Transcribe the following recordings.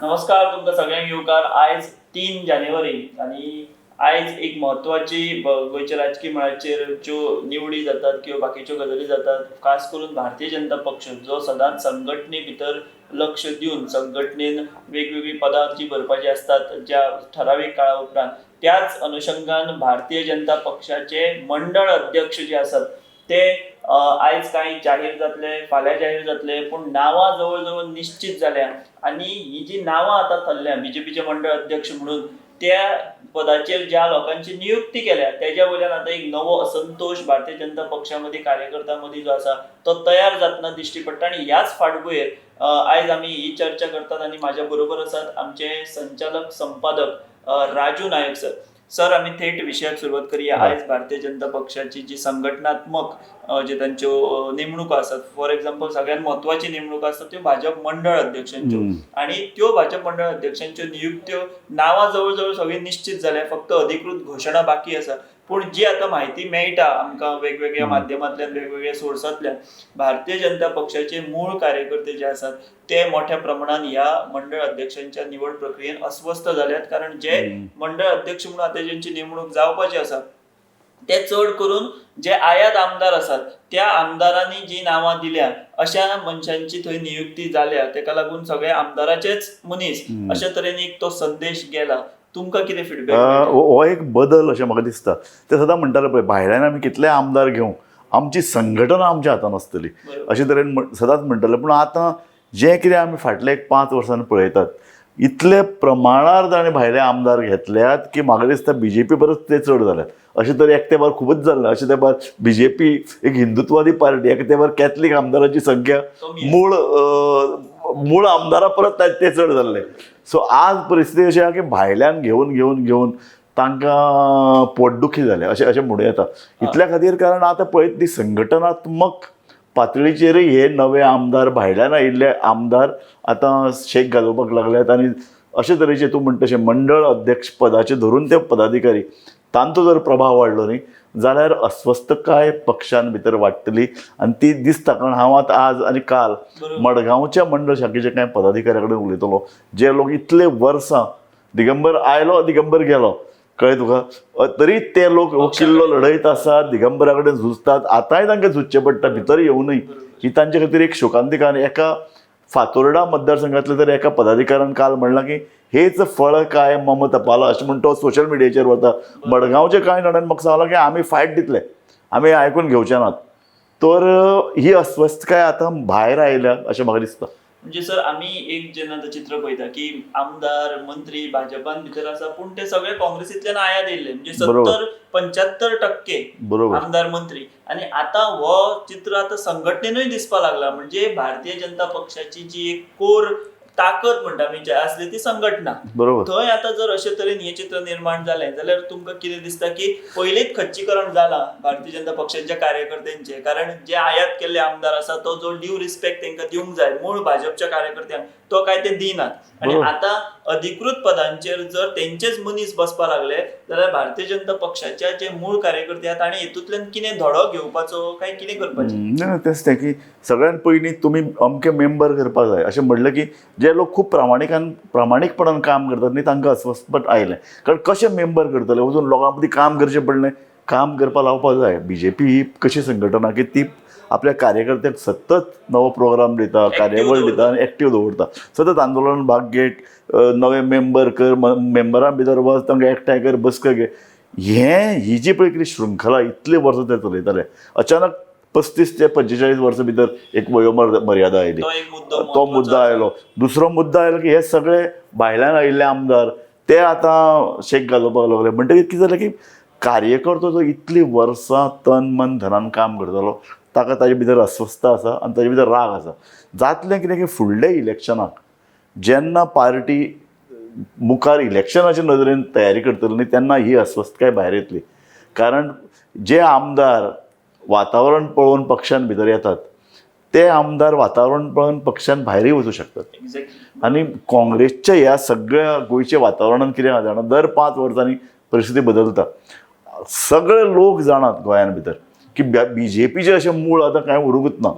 नमस्कार, तुमकां सगळ्यांक येवकार. आयज 3 जानेवारी आनी आयज एक म्हत्वाची गोंयच्या राजकी मळाचेर ज्यो निवडी जातात किंवा बाकीच्यो गजाली जातात, खास करून भारतीय जनता पक्ष जो सदांच संघटने भितर लक्ष दिवन संघटनेन वेगवेगळीं पदां जी भरपाची आसतात ज्या ठरावीक काळा उपरांत, त्याच अनुशंगान भारतीय जनता पक्षाचे मंडळ अध्यक्ष जे आसात ते आयज कांय जाहीर जातले, फाल्यां जाहीर जातले, पूण नांवां जवळ जवळ निश्चित जाल्या. आनी ही जी नांवां आतां थरल्या बीजेपीचे मंडळ अध्यक्ष म्हणून, त्या पदाचेर ज्या लोकांची नियुक्ती केल्या तेज्या वयल्यान आतां एक नवो असंतोश भारतीय जनता पक्षा मदीं, कार्यकर्त्यां मदीं जो आसा तो तयार जातना दिश्टी पडटा. आनी ह्याच फाटभुंयेर आयज आमी ही चर्चा करतात आनी म्हाज्या बरोबर आसात आमचे संचालक संपादक राजू नायक सर. सर, आमी थेट विशयाक सुरवात करूया. आयज भारतीय जनता पक्षाची जी संघटनात्मक जे तांच्यो नेमणुको आसात, फॉर एक्झाम्पल सगळ्यात म्हत्वाची नेमणुको आसतात त्यो भाजप मंडळ अध्यक्षांच्यो आणि त्यो भाजप मंडळ अध्यक्षांच्यो नियुक्त्यो, नांवां जवळ जवळ सगळी निश्चित जाल्या, फक्त अधिकृत घोशणा बाकी आसा. पूण जी आतां म्हायती मेळटा आमकां वेगवेगळ्या माध्यमांतल्यान, वेगवेगळ्या सोर्सांतल्यान, भारतीय जनता पक्षाचे मूळ कार्यकर्ते जे आसात ते मोठ्या प्रमाणात ह्या मंडळ अध्यक्षांच्या निवड प्रक्रियेन अस्वस्थ जाल्यात, कारण जे मंडळ अध्यक्ष म्हणून आतां ज्यांची नेमणूक जावपाची आसा ते चड करून जे आयात आमदार आसात त्या आमदारांनी जी नांवां दिल्या अशा मनशांची थंय नियुक्ती जाल्या. तेका लागून सगळे आमदाराचेच मनीस अशा तरेन एक तो संदेश गेला. तुमकां कितें फिडबॅक? हो हो एक बदल अशें म्हाका दिसता. ते सदां म्हणटाले पळय, भायल्यान आमी कितले आमदार घेवं, आमची संघटना आमच्या हातान आसतली, अशे तरेन सदांच म्हणटाले. पूण आतां जें कितें आमी फाटले एक 5 वर्सांनी पळयतात, इतले प्रमाणार ताणें भायले आमदार घेतल्यात की म्हाका दिसता बीजेपी परस ते चड जाल्यात. अशें तर एक तेंपार खुबूच जाल्लें. अशें तेंपार बीजेपी एक हिंदुत्वादी पार्टी, एका तेंपार कॅथलीक आमदारांची संख्या कमी. मूळ मूळ आमदारा परत ते चड जाल्ले. सो आज परिस्थिती अशी आहा की भायल्यान घेवन घेवन घेवन तांकां पोटदुखी जाल्या अशें अशें म्हणूं येता. इतल्या खातीर, कारण आतां पळयत ती संघटनात्मक पातळीचेरय हे नवे आमदार, भायल्यान आयिल्ले आमदार आतां शेक घालोवपाक लागल्यात. आनी अशे तरेचे तूं म्हणटा तशें मंडळ अध्यक्ष पदाचे धरून ते पदाधिकारी, तांचो जर प्रभाव वाडलो न्ही जाल्यार अस्वस्थकाय पक्षान भितर वाडटली आनी ती दिसता. कारण हांव आतां आज आनी काल मडगांवच्या मंडळ शाखेच्या कांय पदाधिकाऱ्या कडेन उलयतलो, जे लोक इतले वर्सां, दिगंबर आयलो दिगंबर गेलो, कळ्ळें तुका, तरी ते लोक हो किल्लो लढयत आसात, दिगंबरा कडेन झुजतात. आतांय तांकां झुजचें पडटा भितर येवनूय. ही तांचे खातीर एक शोकांतिका. आनी एका फातोर्डा मतदारसंघातल्या तर एका पदाधिकाऱ्यान काल म्हणलां की हेच फळ काय मम तपाला, अशें म्हण तो सोशल मिडियाचेर वता. मडगांवचे कांय जाणांनी म्हाका सांगलां की आमी फायट दितले, आमी आयकून घेवचे नात. तर ही अस्वस्थकाय आतां भायर आयल्या अशें म्हाका दिसता. म्हणजे सर, आमी एक जेन्ना आतां चित्र पळयता की आमदार मंत्री भाजपान भितर आसा, पूण ते सगळे काँग्रेसींतल्यान आयात येयल्ले, म्हणजे 70-75% आमदार मंत्री. आनी आतां हो चित्र आतां संघटनेनूय दिसपा लागला. म्हणजे भारतीय जनता पक्षाची जी एक कोर ताकद म्हणटा आमी जी आसली ती संघटना, थंय आतां जर अशे तरेन हें चित्र निर्माण जालें जाल्यार तुमकां कितें दिसता की पयलींच खच्चीकरण जालां भारतीय जनता पक्षाच्या कार्यकर्त्यांचें? कारण जे आयात केल्ले आमदार आसा तो जो ड्यू रिस्पेक्ट तांकां दिवंक जाय मूळ भाजपच्या कार्यकर्त्यांक, तो काय ते दिनात. आनी आतां अधिकृत पदांचेर जर तेंचेच मनीस बसपा लागले जाल्यार भारतीय जनता पक्षाच्या जे मूळ कार्यकर्ते आहात ताणें हितूंतल्यान कितें धडो घेवपाचो काय कितें करपाचें? ना, तेंच तें की सगळ्यात पयलीं तुमी अमके मेंबर करपाक जाय अशें म्हणलें की जे लोक खूब प्रामाणीकपणान काम करतात न्ही, तांकां अस्वस्थपट आयलें. कारण कशें मेंबर करतले? वचून लोकां मदीं काम करचें पडलें, काम करपाक लावपाक जाय. बीजेपी ही कशी संघटना की ती आपल्या कार्यकर्त्यांक सतत नवो प्रोग्राम दिता, कार्यावळ दिता आनी एक्टीव दवरता. सतत आंदोलन भाग घे, नवे मेंबर कर, मेंबरां भितर वच, तांकां एकठांय कर, बसका घे. हें ही जी पळय कितें शृंखला इतले वर्सां ते चलयताले, अचानक 35 ते 45 वर्सां भितर एक वयोमर मर्यादा आयली. तो एक मुद्दो तो मुद्दो आयलो. दुसरो मुद्दो आयलो की हे सगळे भायल्यान आयिल्ले आमदार ते आतां शेक घालोवपाक लागले. म्हणटकीर कितें जालें की कार्यकर्तो जो इतलीं वर्सां तन मन धनान काम करतालो ताका ताजे भितर अस्वस्थ आसा आनी ताजे भितर राग आसा. जातलें कितें की फुडल्या इलेक्शनाक जेन्ना पार्टी मुखार इलेक्शनाच्या नदरेन तयारी करतली न्ही, तेन्ना ही अस्वस्थकाय भायर येतली. कारण जे आमदार वातावरण पळोवन पक्षान भितर येतात ते आमदार वातावरण पळोवन पक्षान भायरय वचूं शकतात. आनी काँग्रेसच्या ह्या सगळ्या गोंयच्या वातावरणान कितें आहा जाणा, दर 5 वर्सांनी परिस्थिती बदलता. सगळे लोक जाणात गोंयान भितर की बीजेपीचें अशें मूळ आतां कांय उरूंकच ना.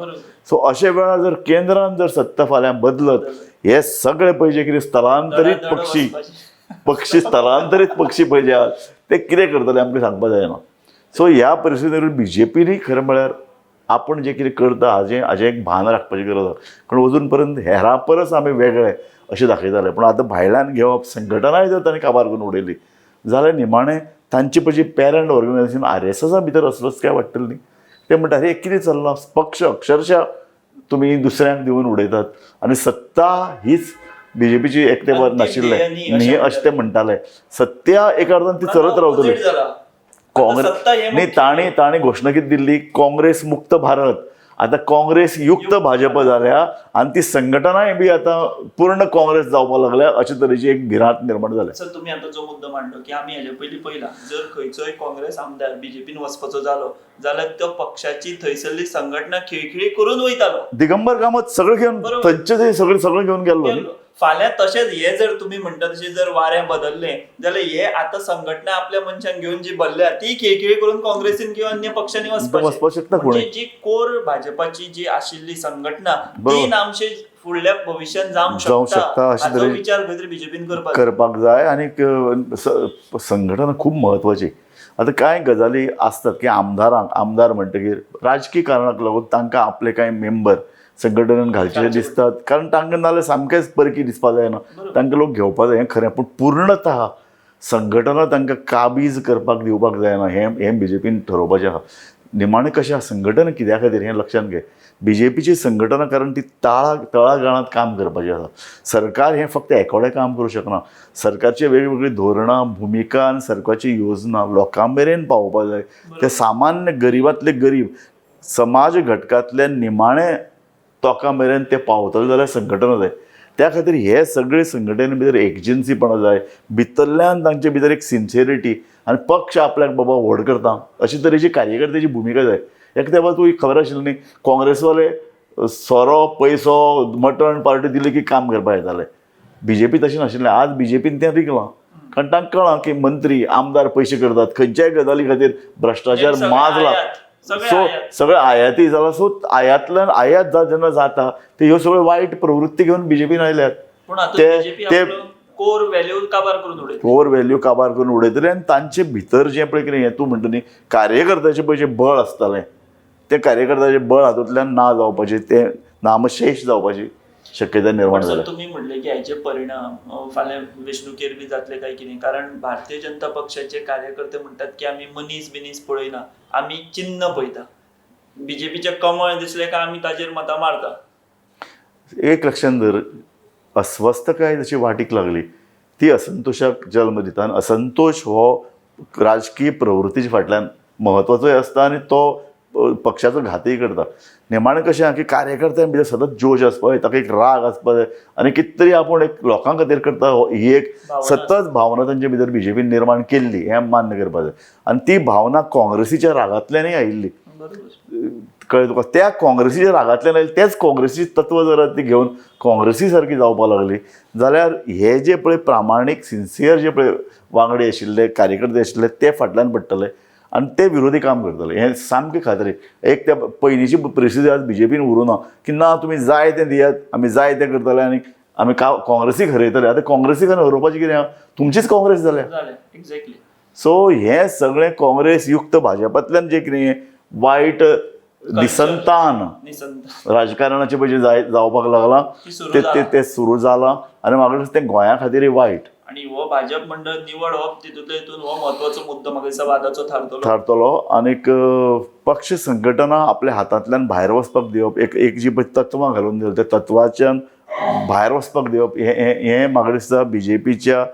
सो अशे वेळार जर केंद्रान जर सत्ता फाल्यां बदलत, हे सगळे पळय जे कितें स्थलांतरीत धडाधड पक्षी वचपाचें. पक्षी स्थलांतरीत पक्षी पळय जे आहात ते कितें करतले आमकां सांगपाक जायना. सो ह्या परिस्थितीन बीजेपीनूय खरें म्हळ्यार आपूण जें कितें करता हाजें एक भान राखपाची गरज आसा, कारण अजून पर्यंत हेरां परस आमी वेगळे अशें दाखयताले, पूण आतां भायल्यान घेवप संघटनाय जर तांणी काबार करून उडयली जाल्यार निमाणें तांची पळय पॅरंट ऑर्गनायझेशन आरएसएसा भितर असलोच काय वाडटली न्ही. ते म्हणटा अरे कितें चल्लां, पक्ष अक्षरशः तुमी दुसऱ्यांक दिवन उडयतात आनी सत्ता हीच बीजेपीची एकटे अंतीम नाशिल्लें ध्येय न्ही अशें न्ही अशें ते म्हणटाले. सत्या एका अर्थान ती चलत रावतली. Opposite जाला. काँग्रेस सत्ता हे न्ही, तांणी तांणी घोशणा कितें दिल्ली, काँग्रेस मुक्त भारत. आतां काँग्रेस युक्त भाजप जाल्या आनी ती संघटनाय बी आतां पूर्ण काँग्रेस जावपाक लागल्या, अशे तरेची एक भिरांत निर्माण जाल्या. सर तुम्ही आता जो मुद्दो मांडलो की आमी हेजे पयलीं पयला, जर खंयचोय काँग्रेस आमदार बीजेपीन वचपाचो जालो जाल्यार त्या पक्षाची थंयसरली संघटना खिळखिळी करून वयतालो. दिगंबर कामत सगळें घेवन थंयचे थंय सगळें सगळें घेवन गेल्लो न्ही. फाल्यां तशेंच हे जर तुमी म्हणटा तशें जर वारें बदल्लें जाल्यार हे आतां संघटना आपल्या मनशांक घेवन जी भरल्या ती खिळखिळी करून काँग्रेसीन किंवा अन्य पक्षांनी वचपाक शकता कोणूय. म्हणजे जी कोर भाजपाची जी आशिल्ली संघटना ती नामशेष फुडल्या भविश्यांत जावंक जावंक शकता शकता अशें हाचो तरेन विचार खंय तरी बीजेपीन करपाक करपाक जाय. आनीक संघटना खूब म्हत्वाची. आतां कांय गजाली आसतात की आमदारांक, आमदार म्हणटकीर राजकी कारणाक लागून तांकां आपले कांय मेंबर संघटनेन घालचे दिसतात, कारण तांकां नाजाल्यार सामकेंच परकी दिसपाक जायना, तांकां लोक घेवपाक जाय, हें खरें. पूण पूर्णतः संघटना तांकां काबीज करपाक दिवपाक जायना, हें हें बीजेपीन ठरोवपाचें आसा. निमाणें कशें आसा संघटना कित्या खातीर हें लक्षांत घे. बीजेपीची संघटना कारण ती तळागाळांत काम करपाची आसा. सरकार हें फक्त एकोडें काम करूं शकना. सरकारची वेगवेगळीं धोरणां, भुमिका आनी सरकारची योजना लोकां मेरेन पावोवपाक जाय. ते सामान्य गरिबांतले गरीब समाज घटकांतले निमाणे तोंका मेरेन ते पावतले जाल्यार संघटना जाय. त्या खातीर हे सगळे संघटने भितर एकजिन्सीपणां जाय, भितरल्यान तांचे भितर एक सिन्सियरिटी आनी पक्ष आपल्याक बाबा व्हड करता अशे तरेची कार्यकर्त्याची भुमिका जाय. एक तेंपार तुका खबर आशिल्ली न्ही, काँग्रेसवाले सोरो, पयसो, मटण पार्टी दिली की काम करपाक येताले. बीजेपी तशें नाशिल्लें. आज बीजेपीन तें रिगलां, कारण तांकां कळ्ळां की मंत्री, आमदार पयशे करतात, खंयच्याय गजाली खातीर भ्रश्टाचार सगळे माजला. आयात, सगळे सो आयात. सगळे आयाती जाला. सो आयातल्यान आयात जेन्ना जाता ते ह्यो सगळ्यो वायट प्रवृत्ती घेवन बीजेपीन आयल्यात. पूण आतां ते- बीजेपी ते- आपलो कोर व्हॅल्यू काबार करून उडयता. कोर व्हॅल्यू काबार करून उडयतले आनी तांचे भितर जें पळय कितें हें तूं म्हणटा न्ही, कार्यकर्त्याचें पळय जें बळ आसतालें तें कार्यकर्त्याचें बळ हातूंतल्यान ना जावपाचें, तें नामशेश जावपाची शक्यता निर्माण पण सर जाल्या. तुम्ही म्हणले की हाचे परिणाम फाल्यां वेंचणुकेर बी जातले काय कितें, कारण भारतीय जनता पक्षाचे कार्यकर्ते म्हणटात की आमी मनीस बिनीस पळयना, आमी चिन्न पळयता. बीजेपीचें कमळ दिसलें काय आमी ताजेर मतां मारता. एक लक्षांत धर, अस्वस्थकाय जशी वाटीक लागली ती असंतोशाक जल्म दिता आनी असंतोश हो राजकीय प्रवृत्तीच्या फाटल्यान म्हत्वाचोय आसता आनी तो पक्षाचो घातय करता. निमाणें कशें आहा की कार्यकर्त्यां भितर सतत जोश आसपाक जाय, ताका एक राग आसपाक जाय आनी कितें तरी आपूण एक लोकां खातीर करता ही एक भावना. सतत भावना तांचे भितर बीजेपीन निर्माण केल्ली हें मान्य करपाक जाय. आनी ती भावना काँग्रेसीच्या रागांतल्यानय आयिल्ली. कळ्ळें तुका, त्या काँग्रेसीच्या रागांतल्यान आयली तेच काँग्रेसी तत्व जर ती घेवन काँग्रेसी सारकी जावपाक लागली जाल्यार हे जे पळय प्रामाणीक सिन्सियर जे पळय वांगडी आशिल्ले, कार्यकर्ते आशिल्ले ते फाटल्यान पडटले आनी ते विरोधी काम करतले, हें सामकें खात्री. एक त्या पयलींची परिस्थिती आज बीजेपीन उरूं ना की ना तुमी जाय तें दियात, आमी जाय तें करतले आनी आमी काँग्रेसीक हरयतले. आतां काँग्रेसीक हरोवपाचें कितें आहा, तुमचीच काँग्रेस जाल्या. जालें, एक्झॅक्टली. सो हें सगळें काँग्रेस युक्त भाजपांतल्यान जें कितें वायट निसंतान निसंतान राजकारणाचें पळय जें जावपाक लागलां ती सुरू ते जालां. ते सुरू जालां आनी म्हाका दिसता तें गोंया खातीरय वायट आनी हो भाजप मंडळ निवड हो तितूंतल्या हितून हो म्हत्वाचो मुद्दो म्हाका दिसता वादाचो थारतलो. थारतलो. आनीक पक्ष संघटना आपल्या हातांतल्यान भायर वचपाक दिवप, एक एक जी पळय तत्वां घालून दिल्या त्या तत्वाच्यान भायर वचपाक दिवप हें हें हें म्हाका दिसता बीजेपीच्या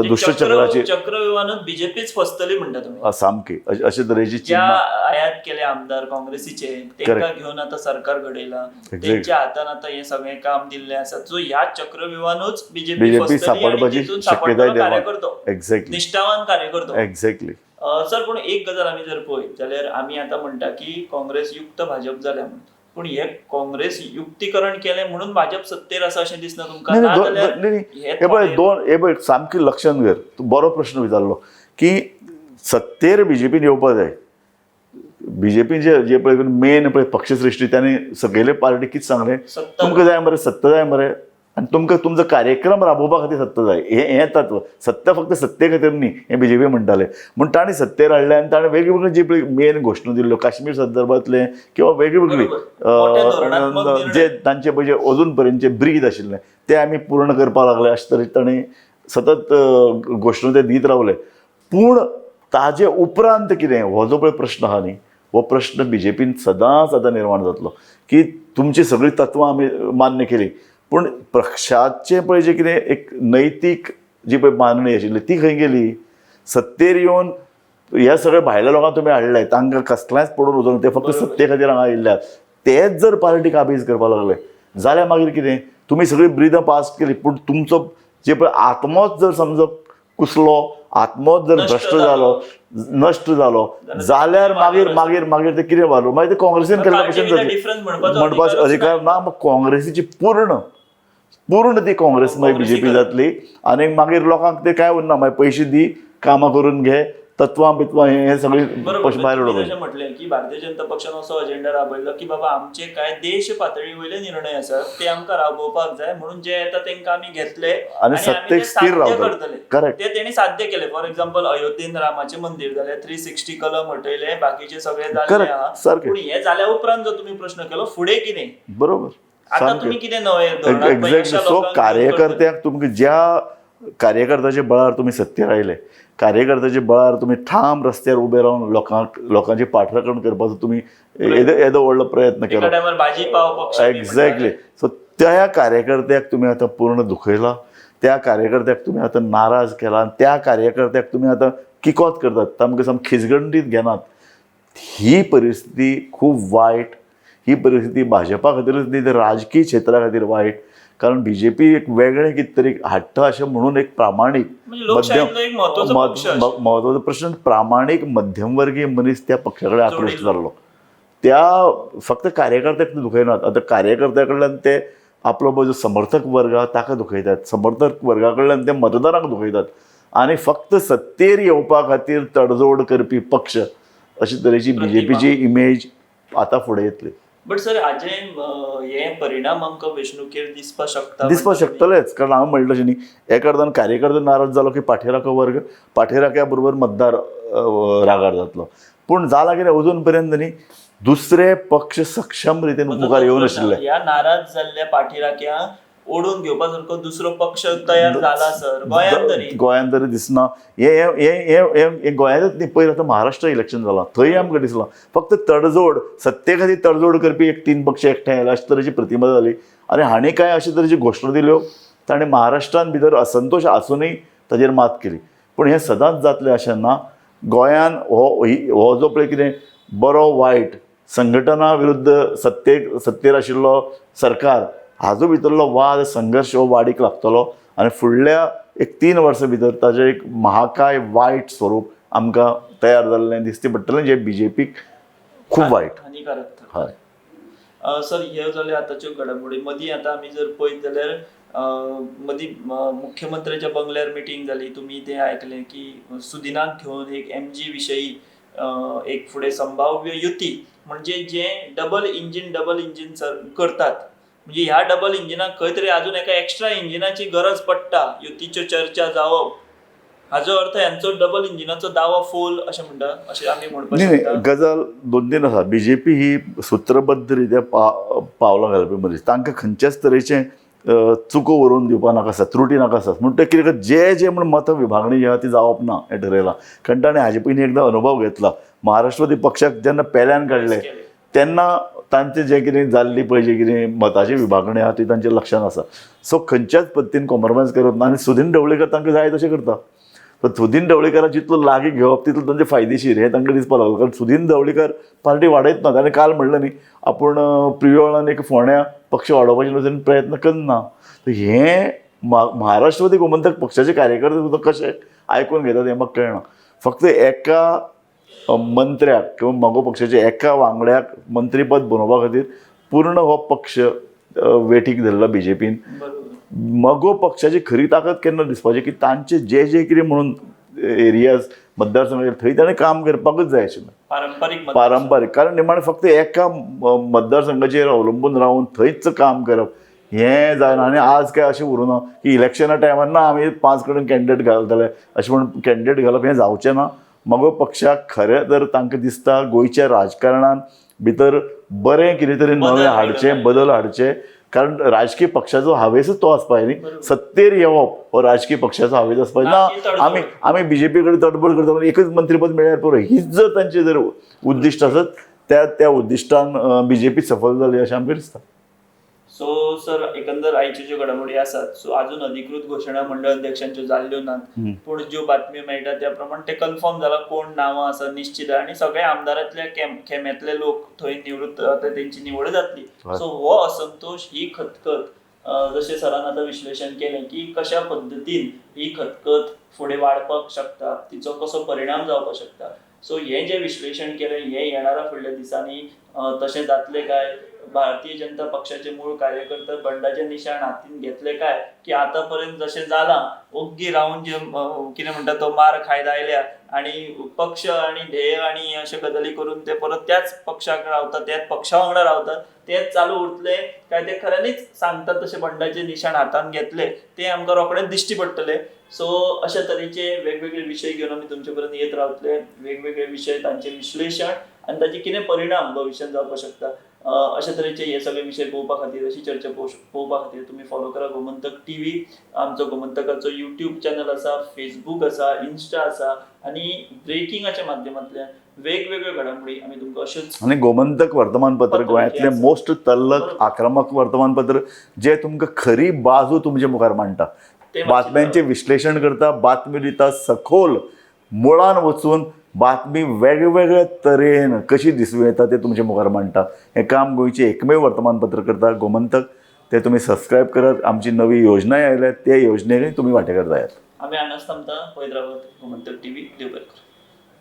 दुश्टचक्राची चक्रव्यूहानूच बीजेपीच फसतली म्हणटा तुमी. सामकी अशे तरेची ज्या चिन्हां आयात केले आमदार काँग्रेसीचे तेंकां घेवन आतां सरकार घडयलां, तेंच्या हातान आतां हें सगळें काम दिल्लें आसा. सो ह्या चक्रव्यूहानूच बीजेपी बीजेपी फसतली आनी सापडपाची तितून शक्यताय सापडटलो निर्माण. कार्यकर्तो, एक्झॅक्टली निश्ठावान कार्यकर्तो. एक्झॅक्टली. सर पूण एक गजाल आमी जर पळयत जाल्यार आमी आतां म्हणटा की काँग्रेस युक्त भाजप जाल्या म्हणून, पूण हे काँग्रेस युक्तीकरण केलें म्हणून भाजप सत्तेर आसा अशें दिसना तुमकां? नाही, नाही, नाजाल्यार नाही, नाही. हे हे पळय थोडे- दोन, हे पळय सामकी लक्षांत घर, तूं बरो प्रश्न विचारलो की सत्तेर बीजेपीन येवपा जाय, बीजेपीन जे जे पळय मेन पळय पक्षश्रेश्ठी तांणी सगळे पार्टी कितें सांगलें, सत्ता. तुमकां जाय मरे सत्ता जाय मरे, आनी तुमकां तुमचो कार्यक्रम राबोवपा खातीर सत्ता जाय. हें हें तत्व सत्ता फक्त सत्ते खातीर न्ही हें बीजेपी म्हणटाले. म्हूण तांणी सत्तेर हाडलें आनी ताणें वेगवेगळी जी पळय मेन घोशणा दिल्ल्यो काश्मीर संदर्भांतलें किंवा वेगवेगळी बरोबर. मोठे धोरणात्मक निर्णय. जे तांचे पळय जे अजून पर्यंतचे ब्रीद आशिल्लें ते आमी पूर्ण करपाक लागले अशे तरेन तांणी सतत घोशणा ते दीत रावले. पूण ताजे उपरांत कितें हो जो पळय प्रश्न आहा न्ही, हो प्रश्न बीजेपीन सदांच आतां निर्माण जातलो की तुमची सगळीं तत्वां आमी मान्य केली पूण पक्षाचें पळय जें कितें एक नैतीक जी पळय मांडणी आशिल्ली ती खंय गेली? सत्तेर येवन ह्या सगळ्या भायल्या लोकांक तुमी हाडले, तांकां कसलेंच पडून वचून ते फक्त सत्ते खातीर हांगा आयिल्ले, तेच जर पार्टी काबीज करपाक लागले जाल्यार मागीर कितें? तुमी सगळीं ब्रिदां पास केली पूण तुमचो जे पळय आत्मोच जर समजो कुसलो, आत्मोच जर नश्ट भ्रश्ट जालो, नश्ट जालो जाल्यार मागीर मागीर मागीर ते कितें वालो मागीर ते काँग्रेसीन केल्ल्या भशेन पार्टी जातलें. डिफरन्स म्हणपाचो म्हणपाचो अधिकारच अधिकार ना. मग काँग्रेसीची पूर्ण पूर्ण ती काँग्रेस मागीर काँग्रेसी बीजेपी जातली आनी मागीर लोकांक ते काय उरना, मागीर पयशे दी, कामां करून घे, तत्वां बित्वां हे सगळी बरोबर. पयशे भायर तुम्ही उडोवपाचे. जशें म्हटलें की भारतीय जनता पक्षान असो अजेंडा राबयलो की बाबा आमचे काय देश पातळी वयले निर्णय आसात ते आमकां राबोवपाक जाय, म्हणून जे येता तांकां आमी घेतले आनी आमी सत्तेक ते स्थिर साध्य रावतले. करतले. करेक्ट. ते तेणी साध्य केले. फॉर एक्झाम्पल अयोध्येन रामाचें मंदीर जालें, 360 कलम हटयले, बाकीचे सगळे जाल्ले करेक्ट. आहा. सारकें. पूण हे जाल्या उपरांत जो तुमी प्रश्न केलो फुडें कितें, बरोबर. आतां सामकें. तुमी कितें नवें धोरणात्मक एक्झॅक्टली. अशा सो लोकांक घेवन करतले? कार्यकर्त्यांक तुमकां ज्या कार्यकर्त्याच्या बळार तुमी सत्तेर आयले, कार्यकर्त्याच्या बळार तुमी ठाम रस्त्यार उबे रावन लोकांक लोकांची पाठराखण करपाचो तुमी येदो येदो व्हडलो प्रयत्न एका केलो. टायमार भाजी पाव पक्ष बी एक्झॅक्टली. सो त्या कार्यकर्त्याक तुमी आतां पूर्ण दुखयला, त्या कार्यकर्त्याक तुमी आतां नाराज केला आनी त्या कार्यकर्त्याक तुमी आतां किकोत करतात, तांकां सामकें खिजगंडीत घेनात. ही परिस्थिती खूब वायट. ही परिस्थिती भाजपा खातीरच न्ही तर राजकीय क्षेत्रा खातीर वायट, कारण बीजेपी एक वेगळें कितें तरी हाडटा अशें म्हणून एक प्रामाणीक म्हणजे लोकशाहीतलो एक म्हत्वाचो पक्ष अशें. म्हत्वाचो प्रश्न, प्रामाणीक मध्यमवर्गीय मनीस त्या पक्षा कडेन आकृश्ट जोडिल्लो. जाल्लो. त्या फक्त कार्यकर्त्याक ते दुखयनात, आतां कार्यकर्त्या कडल्यान ते आपलो पळय जो समर्थक वर्ग आहा ताका दुखयतात, समर्थक वर्गा कडल्यान ते मतदारांक दुखयतात आनी फक्त सत्तेर येवपा खातीर तडजोड करपी पक्ष अशे तरेची प्रतिमा. बीजेपीची इमेज आतां फुडें येतली. बट सर हाजे हे परिणाम आमकां वेंचणुकेर दिसपाक शकता? दिसपाक शकतलेच, कारण हांव म्हणलें तशें न्ही, एका अर्दान कार्यकर्तो नाराज जालो की पाठीराखो वर्ग, पाठीराख्या बरोबर मतदार रागार जातलो. पूण जालां कितें अजून पर्यंत न्ही दुसरे पक्ष सक्षम रितीन मुखार येवं नाशिल्ले. ह्या नाराज जाल्ल्या पाठीराख्यांक ओडून घेवपा सारको दुसरो पक्ष तयार जाला सर गोंयांत तरी? गोंयांत तरी दिसना. हे हे हे हे हे गोंयांतच न्ही, पयर आतां महाराष्ट्र इलेक्शन जालां थंय आमकां दिसलां फक्त तडजोड, सत्ते खातीर तडजोड करपी एक तीन पक्ष एकठांय आयले अशे तरेची प्रतिमा जाली आनी हांणी कांय अशे तरेची घोशणा दिल्यो ताणें महाराष्ट्रान भितर असंतोश आसुनूय ताजेर मात केली. पूण हें सदांच जातलें अशें ना. गोंयान हो जो पळय कितें बरो वायट संघटना विरुद्ध सत्तेर आशिल्लो सरकार हाजो भितरलो वाद संघर्श हो वाडीक लागतलो आनी फुडल्या एक 3 वर्सां भितर ताजें एक महाकाय वायट स्वरूप आमकां तयार जाल्लें दिसती पडटलें, जें बीजेपीक खूब वायट. हानिकारक थारता. हय. सर ह्यो जाल्यो आतांच्यो घडामोडी. मदीं आतां आमी जर पळयत जाल्यार मदीं मुख्यमंत्र्याच्या बंगल्यार मिटींग जाली, तुमी तें आयकलें की सुदिनाक घेवन एक एमजी विशयी एक फुडें संभाव्य युती, म्हणजे जें डबल इंजीन सर करतात, म्हणजे ह्या डबल इंजिनाक खंय तरी आजून एका एक्स्ट्रा इंजिनाची गरज पडटा, युतीच्यो चर्चा जावप हाजो अर्थ ह्यांचो डबल इंजिनाचो दावो फोल अशें म्हणटा, अशें आमी म्हणपाक न्ही शकता? गजाल दोन तीन आसा. बीजेपी ही सुत्रबद्ध रित्या पावलां घालपी मनीस, तांकां खंयच्याच तरेचें चुको बरोवन दिवपा नाका आसता, त्रुटी नाका आसतात. म्हूण ते कितें करतात, जे जे म्हूण मतां विभागणी जी आहा ती जावप ना हें ठरयलां, कारण ताणें हाजे पयलीं एकदां अनुभव घेतला. महाराष्ट्रवादी पक्षाक जेन्ना पेल्यान काडले तेन्ना तांचें जें कितें जाल्ली पळय जें कितें मताची विभागणी आहा ती तांच्या लक्षांत आसा. सो खंयच्याच पद्दतीन कॉम्प्रोमायज करप ना आनी सुदीन ढवळीकर तांकां जाय तशें करता. तर सुदीन ढवळीकराक जितलो लागीं घेवप तितलो तांचे फायदेशीर हें तांकां दिसपाक लागलो, कारण सुदीन ढवळीकर पार्टी वाडयत ना. ताणें काल म्हणलें न्ही आपूण प्रियोळ आनी एक फोंड्या पक्ष वाडोवपाचे नदरेन प्रयत्न करना. तर हें महाराष्ट्रवादी गोमंतक पक्षाचे कार्यकर्ते सुद्दां कशे आयकून घेतात हें म्हाका कळना. फक्त एका मंत्र्याक किंवा मगो पक्षाच्या एका वांगड्याक मंत्रीपद बनोवपा खातीर पूर्ण हो पक्ष वेठीक धरला बीजेपीन. मगो पक्षाची खरी ताकद केन्ना दिसपाची की तांचे जे जे कितें म्हणून एरियाज मतदारसंघ थंय ताणें काम करपाकूच जाय आशिल्लें. पारंपारीक मतदार. पारंपारीक, कारण निमाणें फक्त एका मतदारसंघाचेर अवलंबून रावन थंयच काम करप हें जायना. आनी आज काय अशें उरूं ना की इलेक्शना टायमार ना आमी 5 कडेन कॅन्डिडेट घालतले अशें म्हूण कॅन्डिडेट घालप हें जावचें ना. मगो पक्षाक खरें जर तांकां दिसता गोंयच्या राजकारणान भितर बरें कितें तरी नवें हाडचें, बदल हाडचे, कारण राजकीय पक्षाचो हावेसच तो आसपा जाय न्ही, सत्तेर येवप हो राजकीय पक्षाचो हावेस आसपा जाय ना. आमी आमी बीजेपी कडेन तडबड करता एकच मंत्रीपद मेळ्ळ्यार पुरो, हीच जर तांचे जर उद्दिश्ट आसत त्या त्या उद्दिश्टान बीजेपी सफल जाली अशें आमकां दिसता. सो सर, एकंदर आयच्यो ज्यो घडामोडी आसात, सो अजून अधिकृत घोशणा मंडळ अध्यक्षांच्यो जाल्ल्यो नात, पूण ज्यो बातम्यो मेळटा त्या प्रमाण ते कन्फर्म जाला कोण नांवां आसा निश्चित आनी सगळे आमदारांतल्या खेम्यांतले लोक थंय निवृत्त जाता, तेंची निवड जातली. सो हो असंतोश, ही खतखत, जशें सरान आतां विश्लेशण केलें की कशा पद्दतीन ही खतखत फुडें वाडपाक शकता, तिचो कसो परिणाम जावपाक शकता. सो हें जें विश्लेशण केलें हें येणाऱ्या फुडल्या दिसांनी तशें जातलें काय, भारतीय जनता पक्षाचे मूळ कार्यकर्ते बंडाचे निशाण हातीन घेतले काय की आतां पर्यंत जशें जालां ओग्गी रावन जे कितें म्हणटा तो मार खायत आयल्या आनी पक्ष आनी ध्येय आनी अशे गजाली करून ते परत त्याच पक्षाक रावतात, त्याच पक्षा वांगडा रावतात, तेच चालू उरतले काय ते खऱ्यांनीच सांगतात तशें बंडाचे निशाण हातान घेतले ते आमकां रोखडेच दिश्टी पडटले. सो अशा तरेचे वेगवेगळे विशय घेवन आमी तुमचे पर्यंत येत रावतले, वेगवेगळे विशय, तांचे विश्लेशण आनी ताचे कितें परिणाम भविश्यांत जावपाक शकता, अशा तरेचे हे सगळे विशय पळोवपा खातीर, अशी चर्चा पळोवपा खातीर तुमी फॉलो करा गोमंतक टीव्ही. आमचो गोमंतकाचो यूट्यूब चॅनल आसा, फेसबूक आसा, इन्स्टा आसा आनी ब्रेकिंगाच्या माध्यमांतल्यान वेगवेगळ्यो घडामोडी आमी तुमकां अश्योच. आनी गोमंतक वर्तमानपत्र गोंयांतलें मोस्ट तल्लक आक्रमक वर्तमानपत्र जें तुमकां खरी बाजू तुमचे मुखार मांडटा, बातम्यांचें विश्लेशण करता, बातमी दिता, सखोल मुळान वचून बातमी वेगवेगळ्या तरेन कशी दिसूं येता ते तुमचे मुखार मांडटा. हें काम गोंयचें एकमेव वर्तमानपत्र करता गोमंतक. ते तुमी सबस्क्रायब करात. आमची नवी योजनाय आयल्या, ते योजनेकय तुमी वांटेकार जायात. आमी हांगाच थांबता. पळयत रावात गोमंतक टीव्ही. देव बरें करूं.